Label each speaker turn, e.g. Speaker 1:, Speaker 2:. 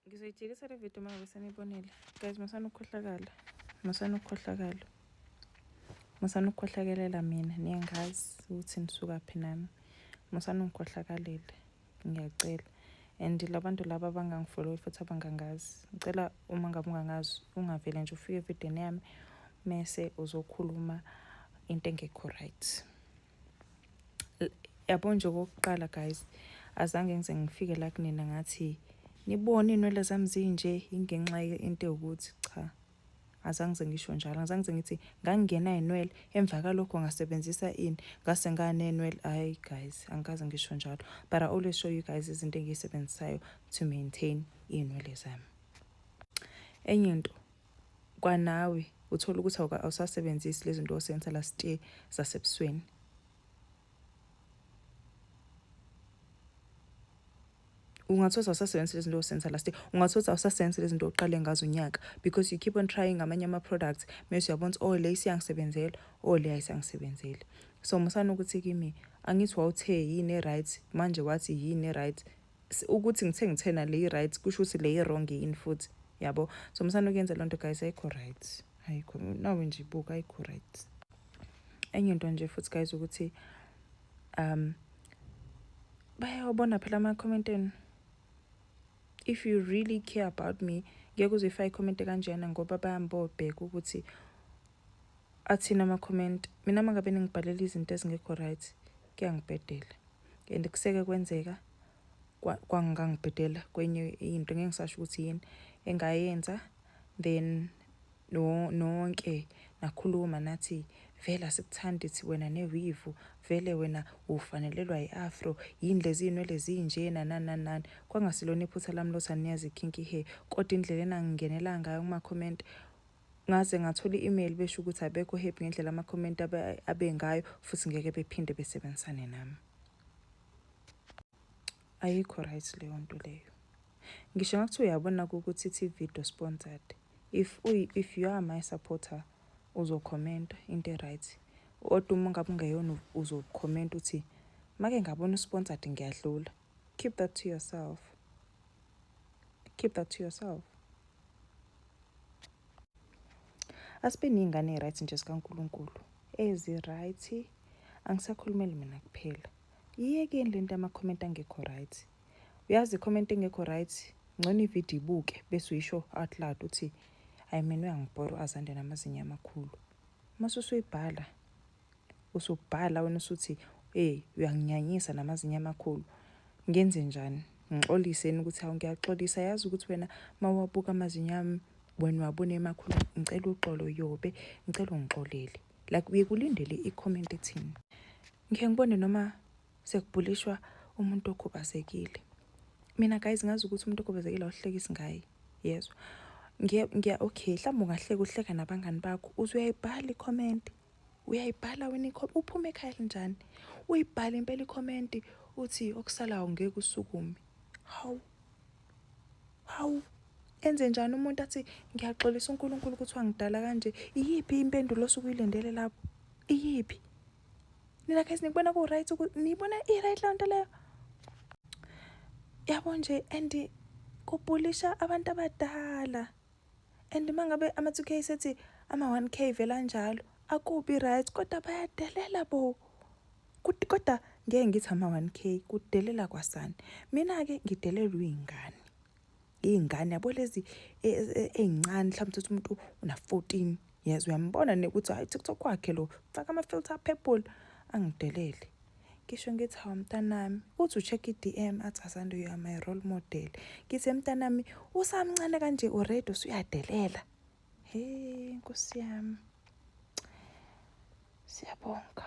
Speaker 1: Ngizoyijikisa le video uma ngabe seniyibonile. Guys, musani ukukhohlakala. Musani ukukhohlakala. Musani ukukhohlakelela mina. Niyangazi ukuthi nisukaphi nami. Musani ungikhohlakalela. Ngiyacela. And labantu laba abangangifollowi futhi abangangazi. Ngicela uma ngabe ungangazi ungavele nje ufike evidweni yami mese uzokhuluma into engekho right. Yabo nje okokuqala guys, azange ngize ngifike la kunina ngathi nibone iy'nwele zami zinje ingenxa into ewukuthi cha. Azange ngize ngisho njalo, angizange ngize ngithi ngangingena iy'nwele emva kalokho ngasebenzisa ini ngase nganey'nwele. Hhayi guys, angikaze ngisho njalo. But I always show you guys izinto engiyisebenzisayo to maintain iy'nwele zami. Enye into kwanawe uthola ukuthi awusasebenzisi lezi zinto osebenzisa last year zasebusweni. Ungathola awusasebenzisi lezi zinto osebenzisa last year, ungathola awusasebenzisi lezi zinto oqale ngazo unyaka because you keep on trying amanye ama-products mese uyabona ukuthi oh le isiyangisebenzela, oh le ayisangisebenzeli. So musani ukuthi kimi angithi wawuthe yini e-right manje wathi yini e-right. Ukuthi ngithe ngithena le i-right kusho ukuthi le i-wrong yini futhi yabo. So musani ukuyenza loo nto guys, ayikho right, ayikho nawe nje buka ayikho right. Enye into nje futhi guys ukuthi bayawabona phela ama-comment enu. If you really care about me ngeke uze uyifake i-comment kanjena ngoba bayambobheka ukuthi athini ama-comment. Mina uma ngabe ningibhalela izinto ezingekho right kuyangibhedela and kuseke kwenzeka kwangangibhedela kwenye into ngeke ngisasho ukuthi yini engayenza, then no nonke nakhuluma nathi vele asikuthandi thi wena newivu, vele wena ufanelelwa yi-afro, yini lezi iy'nwele zinjena nani nani nani. Kwangasilona iphutha lami lothi aniyazi i-kinky hair, kodwa indlela enangingenela ngayo kuma-comment ngaze ngathola i-email besho ukuthi abekho happy ngendlela ama-comment abe ngayo futhi ngeke bephinde besebenzisane nami. Ayikho right leyo nto leyo. Ngisho ngakuthiwa uyabona ukuthi ithi video sponsored. If you are my supporter uzokhomenta into e-right. Kodwa uma ngabe ungeyona uzokhomenta uthi make ngabona usponsored ngiyadlula. Keep that to yourself. Keep that to yourself. Asibe ney'ngane ey'right nje zikaNkulunkulu. Ezi-right, angisakhulumeli mina kuphela. Iyekeni lento yama-comment angekho right. Uyazi i-comment engekho right, ngcono ividiyo ibuke bese uyisho out loud uthi hayi mina uyangibhora u-Azande namazinyo amakhulu. Mase usuyibhala, usubhala wena usuthi hey uyanginyanyisa namazinyo amakhulu. Ngenze njani? Ngixoliseni ukuthi hawu ngiyaxolisa, yazi ukuthi wena mawabuka amazinyo ami wena wabona emakhulu, ngicela uxolo yobe, ngicela ungixolele. Like uye kulindele i-comment ethini? Ngike ngibone noma sekubhulishwa umuntu okhubazekile. Mina guys ngazi ukuthi umuntu okhubazekile awuhlekisi ngaye, yezwa. Ngiya okay, mhlawumbe ungahleka uhleka nabangani bakho, uze uyayibhala i-comment. Uyayibhala wena uphume ekhaya elinjani? Uyibhale impela i-comment uthi okusalayo ngeke usukume. Hawu. Hawu. Enze njani umuntu athi ngiyaxolisa uNkulunkulu ukuthi wangidala kanje? Iyiphi impendulo osuke uyilindele lapho? Iyiphi? Nina guys nikubona ku right ukuthi niyibona i right leyo nto leyo? Yabo nje and kubhulisha abantu abadala. And mangabe ama 2K sethi ama 1K vela njalo akubi right kodwa bayadelela bo. Kodwa ngeke ngithi ama 1K kudelela kwasani. Mina ke ngidelelwa izingane. Iy'ngane yabo lezi ey'ncane mhlawumbe uthi umuntu una 14 years uyambona nekuthi hayi TikTok wakhe lo faka ama-filter purple angidelele. Ngisho ngithi hawu mntanami, uthi u-check i-DM athi Asanda you are my role model. Ngithi mntanami usamncane kanje already usuyadelela. He Nkosi yami. Siyabonga.